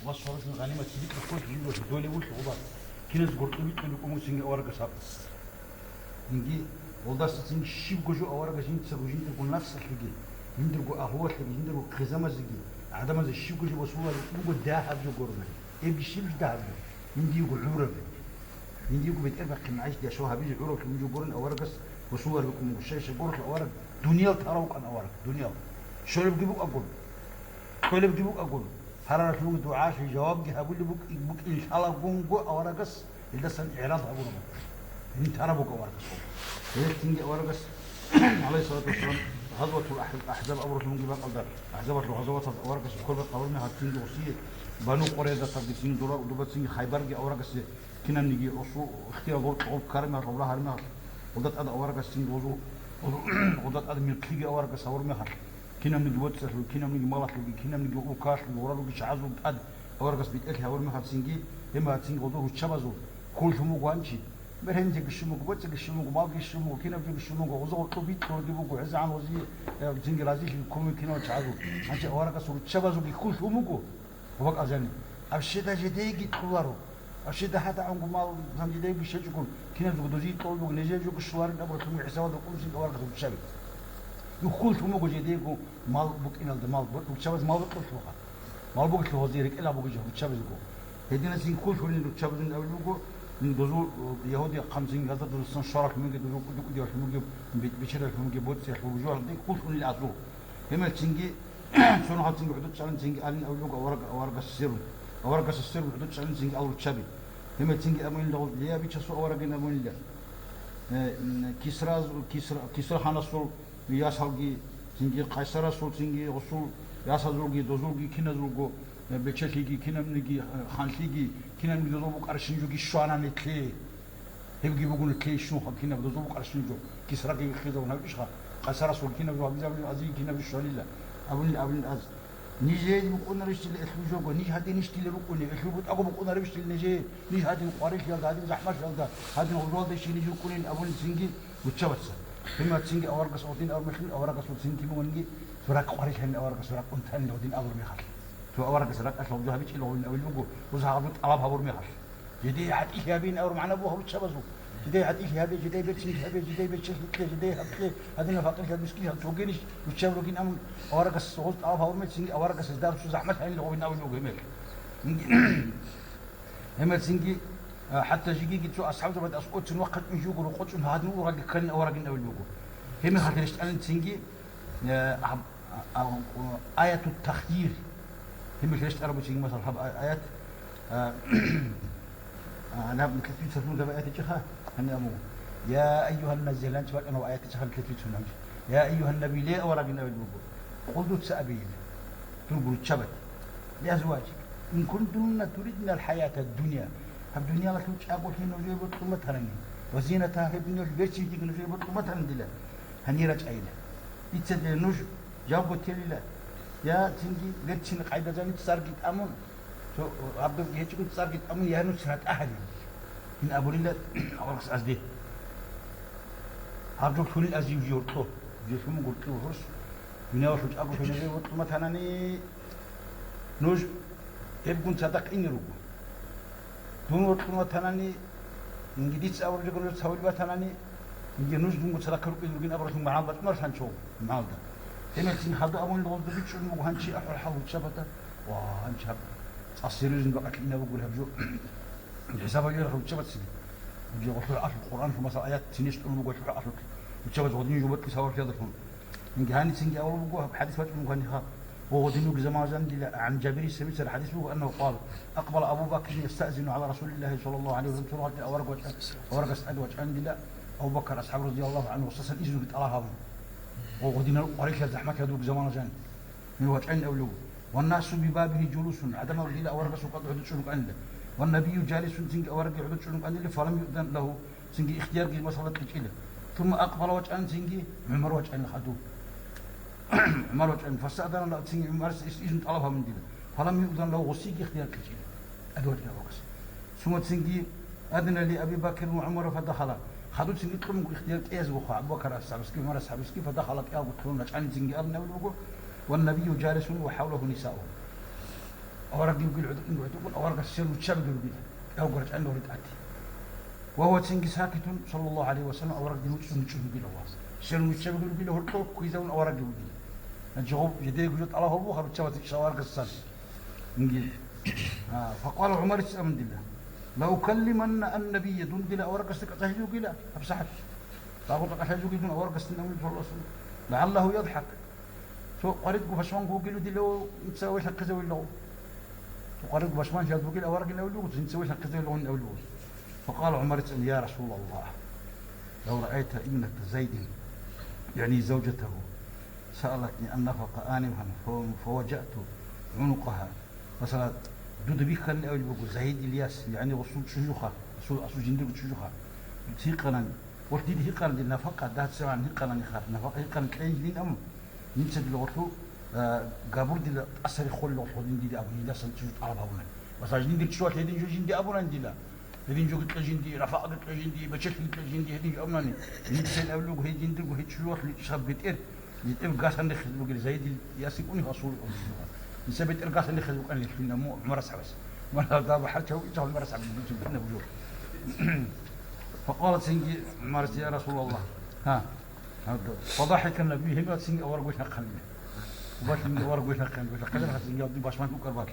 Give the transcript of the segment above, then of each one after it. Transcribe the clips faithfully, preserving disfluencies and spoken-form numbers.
Аллагь субхӀанагьу ва тагӀала гъанимат цинги кколъ жиндир дой вулъ гъуба. Киназ гуркьу бикьулеб букӀун цинги аварагас гьаб. Инги, гъолдаса цинги щибго жо аварагас жинцаго жиндирго наслъиги, жиндирго агьлуялъеги, жиндирго хъизамазеги, гӀадамазе щибго жо босулареб буго дагьаб жо гурони. Эбги щиб жо дагьаб жо? Жиндиего гӀураб. Жиндиего бетӀербахъин гӀайш дашо гьабизе гӀураблъун жо гурони аварагас босулареб букӀун буго. Щай-щай гурони авараг, дуниял тарав вукӀана авараг, дуниял. Щолебги букӀагун, кколебги букӀагун. Гьараралъунги дугӀалъе жавабги гьабулеб букӀи-, букӀин лъалагунго аварагас гьелдасан игӀрад гьабураб. Гьин тараб буго аварагас. Гьелъ цинги аварагас, гӀалайгьиссалату вассалам, гъазватул Ахь-, Ахзаб абуралъунги бакӀалда, Ахзабалъул гъазаваталда аварагас хьолбекъ гьабураб мехалъ цинги гъосие, Бану Къурайзаталги цинги дора-, дубацинги Хайбарги аварагасде кинабниги осу ихтияр гъоркье гъоб ккараб мехалъ, гъоб рагьараб мехалъ, гъолда тӀад аварагас цинги гъозу-, гъолда тӀад мирклъиги аварагас гьабураб мехалъ. Кинабниги боцӀиялъул, кинабниги малалъулги, кинабниги улкалъулги, гъуралуги чагӀазул тӀад аварагас бетӀерлъи гьабураб мехалъ цинги, гьеб мехалъ цинги гъозул руччабазул хьул лъун буго гьанчи. БерхӀензеги щун буго, боцӀиги щун буго, малги щун буго, кинаб жоги щун буго, гъоза гъоркьоб бикьулги буго, гьезегӀан гъози, э, цинги разилъиги ккун буго кинав чагӀазул. Гьанчи аварагас руччабазулги хьул лъун буго. Ва бакӀал жаниб. Абщеда жидееги кьоларо. Абщеда гьадагӀунго мал, гьанжидееги щвечӀого, кинаб жого дозие кьолеб буго, нижее жого щоларин абуралъун буго хӀисабалда кӀунцин аварагас руччаби. Хьул лъун буго жидеего мал букӀиналда, мал бу-, руччабаз мал букӀиналъулха. Мал бугелъул гьозие рекӀелаб бугеб жо руччабазего. Гьединасин хьул лъунин руччабазин абулеб буго, дозул, э, ягьудияхъанзин газда дозасан щваралъун бугеб, дозул кӀуди-кӀудиялъун бугеб, бе-, бечедалъун бугеб, боцӀиялъул бужугьалде хьул лъунил азул. Гьемер цинги Цо нухалцинги хӀудуд чӀаланцинги алин абулеб буго авараг-, аварагасасерун. Аварагасасерун хӀудуд чӀаланцинги ал руччаби. Гьемерцинги абунилла гъол, я бичасул аварагин абунилла. Э, м, Кисраз-, Кисра-, Кисра ханасул ясалги, цинги Къайсарасул, цинги гъусул ясазулги, дозулги, киназулго, э, бечелъиги, кинабниги, э, ханлъиги, кинабниги дозул букӀарщинчӀоги щвана нилъее. Гьебги буго нилъее щун хаб кинаб дозул букӀарщинчӀо, Кисраги виххизабун гьабичӀха, Къайсарасул кинаб жо гьабизабулеб азиги кинаб жо щвалила, абунил, абунил аз. Нижее букӀунарищила элъул жого, ниж гьадинищ дила рукӀуни, элъул бутӀаго букӀунарищила нижее, ниж гьадин къварилъиялда, гьадин захӀмалъиялда, гьадин гъужалдайищ ниж рукӀунин абунил цинги руччабаца. Гьемацинги аварагас гъодин абурмехалъ, аварагасул цинги мугьанги, цо ракӀ къварилъанин аварагас, цо ракӀ унтанин гъодин абурмехалъ. Цо аварагас ракӀалъ гъоб жо гьабичӀила гъовин абулеб буго, гъоз гьаб жо тӀалаб гьабурмехалъ. Жидее гӀатӀилъи гьабеян абураб магӀна буго гьаб руччабазул. Жидее гӀатӀилъи гьабе, жидее берцинлъи гьабе, жидее бечелъи кье, жидее гьаб кье, гьадинаб факъирлъи гьаб, мискинлъи гьаб, цогенищ руччаб ругин абун, аварагас гъоз тӀалаб гьабурмецинги, аварагас гьезда цо захӀмат гьанил гъовин абулеб буго гьемер. Гьемерцинги, а, хӀатта жигиги цо асхӀабзабазда аскӀоцин вахъачӀун жуго рокъочӀун гьадин ургъалги кканин аварагин абулеб буго. Гьемер хатир рещтӀанин цинги, э, гьаб А, а, Аятут Тахйир. Гьеб рещтӀараб буго, масала, гьаб а-, аят, а, а, наб нилъеца цо лъугьунаб аят гьечӀеха, гьаниб абу: «Я айюгьан-наби», гьанчи бакӀанаб аят гьечӀеха нилъеца цо гьанчи. «Я айюгьан-наби», ле аварагин абулеб буго. Къул, дуца абейила, дур руччабаз, «ли азважик, ин кунтунна туриднал хӀаятад дунья», гьаб дуниялалъул чӀаголъи нужее бокьун батанани, «ва зинатагьа», гьеб дуниялалъул берцинлъиги нужее бокьун батанани дила, гьанир рачӀайила. Дица дие нуж жавго телила, я цинги берцин къайдазани цӀарги тӀамун, цо гьаб дурги гьечӀого цӀарги тӀамун, я нуж ратӀа гьанин. Гьин абурила аварагас азде. Гьаб жо лъунин азив жи гьоркьо, жи лъун гуркьи вугьурс, дуниялалъул чӀаго хӀиназие вокьун батанани, нуж гьебгун цадахъ ине руго. Дун вокьун ватанани, инги дица абураб жо нуж цавулеб батанани, инги нуж дунго цадахъ рукӀине ругин абуралъун магӀна бачӀунар лъанчӀо магӀналда. Гьемерцин хадуб абунел гъозда бичӀчӀун буго гьанчи ахӀвал-хӀал руччабазда. Ва гьанчи гьаб цӀа серьёзный бакӀалъи инаб бугел гьаб жо. ХӀисаб гьабиялъ руччабацин. Жо гъолъул ахӀлу Къуръанлъун, масала, аят цинищ тӀун буго гьолъул ахӀлу руччабаз гъодин жо батӀи савархиялдалъун. Инги гьаниб цинги абулеб буго, гьаб хӀадис бачӀун буго гьаниха. Ва гъодинабги замана жан дила гӀан Жабири сабицар хӀадис буго, аннагьу къала: «Акъбала Абу Бакрин ястаъзину гӀала Расулиллагьи саллаллагьу гӀалайгьи ва саллам», цо рагъалде авараг вачӀа-, аварагас тӀаде вачӀан дила Абу Бакр асхӀаб радияллагьу гӀангьу, гъосасан изнуги тӀалаб гьабун. Ва гъодинал къварилъа захӀмат гьадуг замана жан. Гьев вачӀайин абулев. «Ваннасу бибабигьи жулусун», гӀадамал дила аварагасул къад гӀодор чӀун рукӀанила. «Ваннабию жалисун», цинги аварагги гӀодор чӀун рукӀанила, «фалам юъзан лагьу», цинги ихтиярги масала кьечӀила. Сумма акъбала вачӀан, цинги ГӀумар вачӀанила хадув. ГӀумар вачӀан, фастаъзана лагьу, цинги ГӀумарас ис-, изну тӀалаб гьабун дила. Фалам юъзан лагьу, гъосиги ихтияр кьечӀила. ТӀаде вачӀана аварагас. Сумма цинги адина ли Аби Бакрин ва ГӀумара фадахала. Хадуцин рикьун буго ихтияр кьезе вухъа Абу Бакар асхӀабасги, ГӀумар асхӀабасги, фадахала кӀиялго кьун рачӀани цинги абун абулеб буго, «Ваннабию жалисун ва хӀавлагьу нисауху». Аварагги вугила гӀодов, инго гӀодов, аварагас сверун виччабиги ругила, кӀавго рачӀанила гьоркьоб тӀад. Ва гьав цинги сакитун, саллаллагьу гӀалайгьи ва саллам, аварагги муцӀцӀун вичӀчӀун вугила гьав. Сверун виччабиги ругила, гьоркьоб кквезавун аварагги вугила. Гьанже гьав жидеего жо тӀалаб гьабуха, руччабаца иш аварагасдасан. Инги. А, факъала ГӀумарица абун дила: «Ла укаллиманна ан-набийя», дун дила аварагасда кӀалъалъи вугила, гьабсагӀат. Багъу кӀалъалъи вугила дун аварагасда, Набиги, саллаллагьу гӀалайгьи ва саллам. «ЛагӀаллагьу ядхӀак». Цо къваридго пашманго вугила дила, инца вехӀахъизавила. Цо къваридго пашманлъиялда вугила аварагин абулев вуго, инца вехӀахъизавилагьун абулев вуго. Факъала ГӀумарица: «Я Расулаллагь, лав раайта ибната Зайдин, яни завжатагьу, саалатни ан-нафакъа анифан, фа-, фаважаъту гӀунукъагьа». Масала, дуда бихьани абулеб буго, Зайдил яс, яни гъосул чӀужуха, асул, асул жиндирго чӀужуха. Гьикъанани, гъолъ дида гьикъана, дир нафакъа дацеван гьикъанани хар, нафакъа гьикъана кьейилин абун, нинца дила гъолъу, а, габур дила тӀасари холила гъолъ гьодин дида абун, гьелдасан чӀужу тӀалаб гьабунани. Масала, жиндир чӀужуялъ гьедин жо жинди абунани дила. Гьедин жоги кье жинди, рафагӀги кье жинди, бачелъиги кье жинди, гьедин жо абунани, нилъел абулеб гьединдирго гьечӀо жоялъ личӀчӀаб бетӀер, бетӀер гасан рехиз бугел Зайдил ясикӀуни гьасул абулеб. Нилъер бетӀер гасан рехиз букӀанилъин аму ГӀумар асхӀабас. ГӀумар асхӀаб, дагьаб хӀалча вукӀинчӀ ГӀумар асхӀаб бицун букӀина бужо. Факъала цинги ГӀумарас: «Я Расулаллагь». Гьа. Гьадаб. ФадахӀика набий, гьеб цинги авараг вехӀнахъанила. Балъин авараг вехӀнахъанила. ВехӀнахъанила, цинги гьадин башман хӀукъар балъ.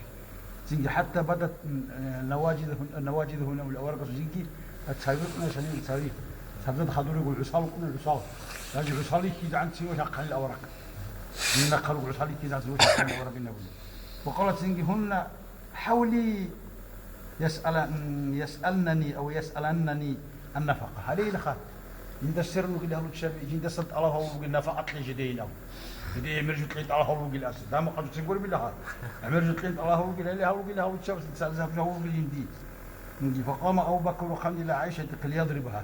Цинги хӀатта бадат, м, э, наважидухун-, наважидухун абули аварагас цинги, а, цави рукӀуна шанил цави. Цабзад хадурего гӀусал рукӀуна гӀусал. Даже гӀусал ихьизегӀанцин вехӀнахъанила авараг. Динахъа руго гӀусал ихьизегӀанцин вехӀнахъанила аварагин абули. Ва къала цинги: «Гьунна хӀавли ясъала-, ясъалнани ав ясъаланнани ан-нафакъа». Гьале илаха, жинда сверун вугила гьалуччаби, жиндасан тӀалаб гьавул вугил нафакъа кье жидейин абун. Жидее гӀемер жо кьейин тӀалаб гьавул вугил асе. Дама къачӀуцин гурбилаха. ГӀемер жо кьейин тӀалаб гьавул вугил, гьале гьавул вугил гьалуччабас, цазе гьаб жо гьавул вугил жинди. Инги, факъама Абу Бакр ва хъандила ГӀайшати къилиядрибаха.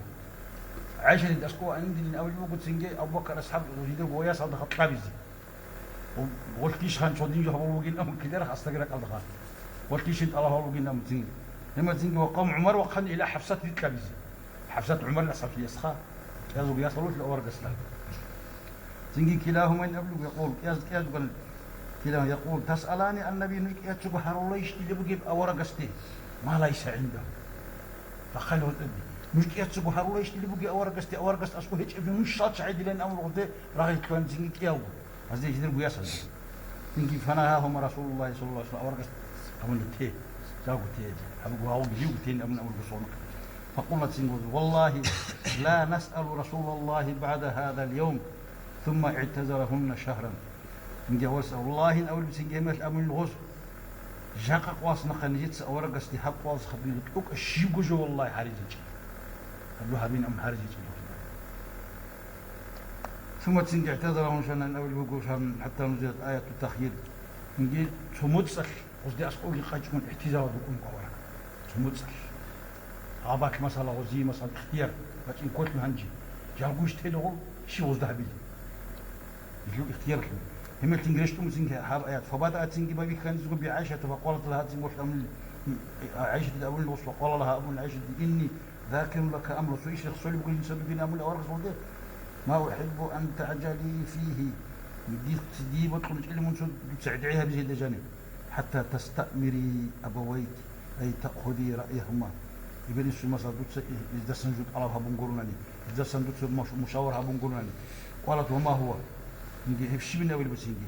ГӀайшатида аскӀов андилин абулеб буго цинги, Абу Бакр асхӀаб жидерго ваясалда хатӀ кьабизе. Гъолъ киш хан чодин жо гьабул вугин амун киларах астаги ракӀалда хан. Гъолъ кишин тӀалаб гьабул вугин амун цинги. Гьемацинги ва къавм ГӀумар вахъан ила ХӀафсат рикьабизе. ХӀафсат ГӀумар асхӀаб ясха. КӀиязуго ясалулъ аварагасда. Цинги килахумайн абулуг якъул, кӀияз, кӀияз ган килан якъул: «Тасъалани ан-наби», нуж кӀияцаго гьарулайищ дила бугеб аварагасде? Ма лайса гӀинда. Бахъал гьоркьоби. Нуж кӀияцаго гьарулайищ дила бугеб аварагасде, аварагасда аскӀо гьечӀеб жо нуж шалчагӀи дилан амру гъоде рагъитлъугьан цинги кӀиявго. Гьазде жидерго ясазде. Цинги фанагьагьума Расулуллагьи саллаллагьу гӀалайгьи ва саллам, аварагас те, жавго те, гьабго гьавги живго тейин абун амру бусурмахъ. Факъула цинги гъоз: «Валлагьи, ла насъалу Расулаллагьи багӀда гьазал явм, сумма игӀтазарагьунна шагьран». Цинги гъоз: «Валлагьи», авлу цинги гьемел амун гъоз, «Жакъа къвалъ нахъа нижеца аварагасде гьаб къвалъ хадуйла тӀокӀа щибго жо, валлагьи, гьаризечӀеб. Гьаб жо гьабин амун гьаризечӀеб». Сумма цинги игӀтазарагьун шанан авил вуго шан, хӀатта нузилат аяту тахйир. Цинги цо моцӀалъ гъозде аскӀовги къачӀун игӀтизарал букӀун кӀвараг. Цо моцӀалъ. Гьабалъ масала гъозие, масала, ихтияр бачӀин кколъун гьанже. Жалгуш телегъул щив гъозда гьабилин. Гьелъул ихтиярлъун. Гьемелъин рещтӀун цинги гьаб аят. Фабадаат цинги бабихьанизго би ГӀайшата факъалат лагьа цин гъолъ амул, ГӀайшатида абулин гъос факъала лагьа абун ГӀайшати: «Инни закирун лака амру», цо иш рехсолеб бугин дугин амул аварагас гъолде. «Ма ухӀиббу ан тагӀжали фигьи». Дихъ-, дие бокьун чӀели мун цо дуца гӀедегӀи гьабизе гьелда жаниб. «ХӀатта тастаъмири абавайки, ай таъхузи раъягьума». Ибилисул масал дуца и-, гьездасан жо тӀалаб гьабун гурунани, гьездасан дуца муш-, мушавар гьабун гурунани. Къалат: «Ва ма гьува?» Инги гьеб щибин абил буцинги.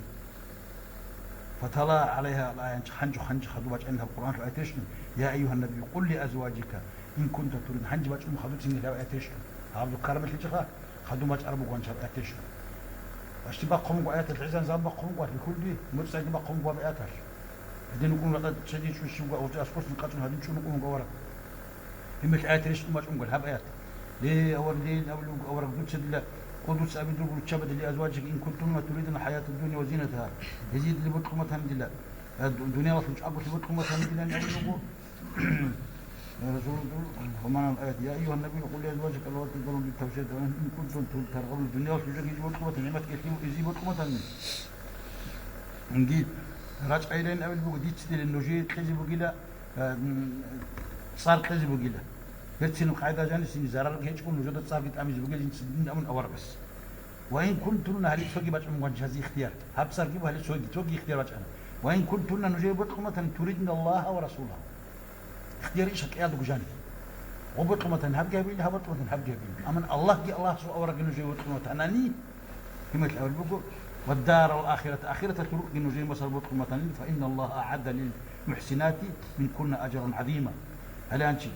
Фатала гӀалайгьа ал-аят, ханжу-ханжи хадуб бачӀани гьаб Къуръанлъул аят рещтӀун: «Я айюгьан набийю, къул ли азваджика ин кунта турид», ханжи бачӀун хадуб цинги гьаб аят рещтӀун. Гьаб дуккараб мехличӀаха, хадуб бачӀараб бугоан чаб аят рещтӀун. Ва щиб бахъун буго аяталъ, гӀезан зан бахъун буго, ахӀи хьулби, муцӀцӀайги бахъун буго гьаб аяталъ. Гьедин укӀун ва чедин чӀущи буго, гъоркье аскӀосан къачӀун гьадин чӀун укӀун вуго авараг. Гьебмехь аят рещтӀун бачӀун гуро гьаб аят. Ле, авар-, ле, авлуг авараг, дуца дила, къо дуца абидурго руччабаде: «Ли азваджика ин кунтунна туридна хӀаятад дунья ва зинатаха». Гьезие дила бокьун батани дила, а, ду-, дуниялалъул чӀаголъи бокьун батани дила, авлуго. Расулуллагь, гьуманал аят: «Я айюгьан набийю, къул ли азваджика аллати тадаллу бит тавшият ин кунтун ту-, таргъабун». Дуниялалъул жо гьезие бокьун батани, нигӀмат гьезие бокьун батани. Инги рачӀайилан абил буго, дица дила нужее кьезе бугила, а, м, цӀар кьезе бугила. Берцинаб къагӀида жанисин зарар гьечӀо, нужеда цӀарги тӀамизе бугила жинца дин амун аварагас. Ва ин кунтунна, гьале цоги бачӀун ванчазе ихтияр. Гьаб цӀарги ва гьале цоги, цоги ихтияр бачӀана. Ва ин кунтунна, нужее бокьун батани, туридна Аллагьа ва расулагьу. Ихтияр иш кьеялдаго жаниб. Гъо бокьун батани гьабги гьабили, гьаб бокьун батани гьабги гьабили. Амма Аллагьги Аллагьасул аварагги нужее бокьун батанани, гьимал абулеб буго, ва дарал ахират, ахираталъул рукъги нужее масал бокьун батанани, фа инна Аллагьа аъадда лил мухӀсинати минкунна ажран гӀазима. Гьаланчи,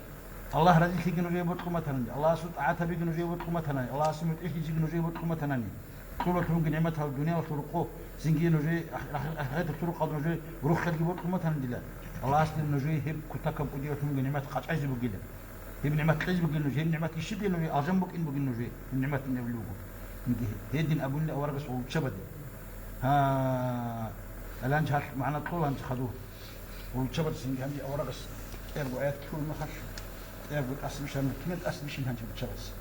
Аллагь разилъиги нужее бокьун батанани, Аллагьасул тӀагӀат гьабиги нужее бокьун батанани, Аллагьасе мутӀигӀлъизеги нужее бокьун батанани, кьолелъунги нигӀматал дуниялалъул рукъо, цинги нужее ах-, ах-, ахират-, ахираталъул рукъалда нужее рухӀалги бокьун батанани дила. Аллагьас дир нужее гьеб кутакаб кӀудиялъунги нигӀмат къачӀайзе бугила. Гьеб нигӀмат кьезе бугила нужее, гьеб нигӀмат ишибе нужее, алжан букӀин бугин нужее, гьеб нигӀмат инабулеб буго. Цинги гьедин абунила аварагас гъов руччабаде. Гьа, гьаланчи гьалъ магӀна кьола гьанже хадур. Гъов руччабаде цинги гьанже аварагас кӀиябго аят кколеб мехалъ, кӀиябго тӀасабищараб, кинаб тӀасабищин гьанже руччабаца?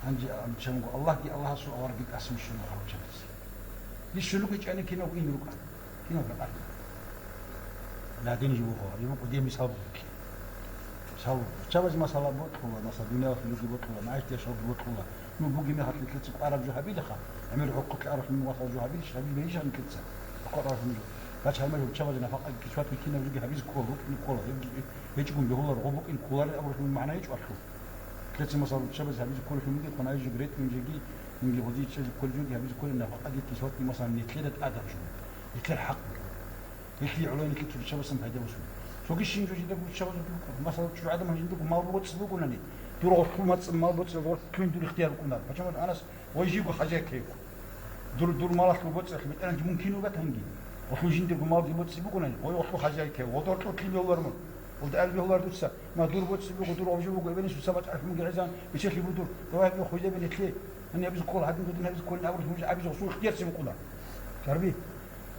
Гьанже абиччанго Аллагьги Аллагьасул аварагги тӀасабищун гьаруччабизе. Бищун ругичӀани кинав ин рукӀан, кинав ракӀан. Ладин жибухъо, жибухъо дие мисал бугеблъи. Мисал буго. Чабазе масала бокьула, масала, дуниялалъулги бокьула, магӀишат яшавги бокьула. Ну, бугеб мехалъ нилъеца кӀвараб жо гьабилаха, гӀемер гӀурхъулъ аралъун васал жо гьабилищ, гьабилеб гьечӀищ нилъеца? Кьвараб жо. Бачагьал мажгиталъ чабазе нафакъаги кисватги кинаб жоги гьабизе ккола, букӀине ккола, гьебги гьечӀогун бегьуларо, гъо букӀине кколарел абуралъул магӀна гьечӀо алъул. Лъеца, масала, руччабазе гьабизе кколелъунги, кваназе жо ретӀун жеги, инги гъодие чӀезе кколел жоги гьабизе кколел нафакъаги кисватги, масала, нилъеда тӀадаб жо, нилъер хӀакъ буго. Гьелъие гӀоло нилъеца руччабасан пайда босун. Цоги щиб жо жида руччабазул букӀун. Масала, чӀужугӀадан жиндаго мал боцӀи бугонани, дур гъорлъул мацӀ-, мал боцӀи гъорлъ кквен дур ихтияр букӀунар. Пачамат Анас, гъой жиго хозяйка гьев. Дур, дур малалъул боцӀиялъ бетӀеран мун кин вугатанги, гъолъул жиндирго малги боцӀи бугонани, гъой гъолъул хозяйка гьев. Гъодор кьуркьи бегьулар мун. Гъолда абизе бегьулар дуца, ма, дур боцӀи буго, дур гъоб жо буго, эбенисуца бачӀарахъ мунги гӀезан, бечелъи будур, давай, хвезабе нилъе, гьаниб гьабизе ккола, гьадин гьадин гьабизе кколин абуралъ мунги абизе гъосул ихтияр цебе ккола. Чарби,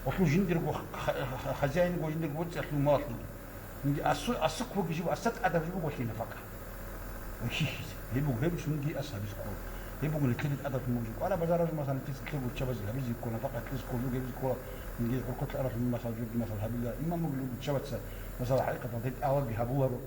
гъолъул жиндирго х-, х-, х-, хозяин, гъо жиндирго боцӀиялъул малалъулги. Мунги асу-, асухъ буги жиб, аса тӀадаб жиб буго лъи нафакъа. Гьеб буго гьеб цунги ас гьабизе ккола. Гьеб буго нилъеда тӀадаб мунги. КӀвара базаралъ, масала, нилъеца лъе руччабазе гьабизе ккола, нафакъа лъе ккола, жуги гьабизе ккола. Мунги гӀурхъулъ аралъун, масала, жуги, масала, гьабила. Имам буго руччабаца, масала, хӀакъикъаталда гьеб тӀалабги гьабуларо.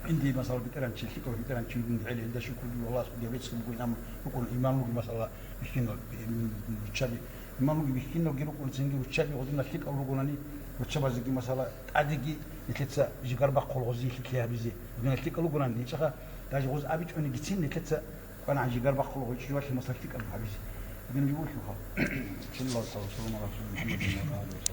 Инди, масала, бетӀеран чи, лъикӀав бетӀеран чи вугин гӀели, гьелда шукру буго Аллагьас, диабетский буго, имам рукӀун, имам буго, масала, бихьинал, м, руччаби. Имам буго бихьиналги рукӀун, цинги руччаби гъодинал лъикӀал ругонани, руччабазеги, масала, тӀадеги нилъеца жигар бахъул гъозие лъикӀлъи гьабизе. Гъодинал лъикӀал ругонани, гьечӀаха, даже гъоз абичӀонигицин нилъеца кванагӀан жигар бахъул гъой чӀужуялъе, масала, лъикӀаб гьабизе. Гьедин жо буго лъугьа. Саллаллагьу гӀала салам гӀала Расулиллагь МухӀаммадин ва гӀала алигьи ва саллам.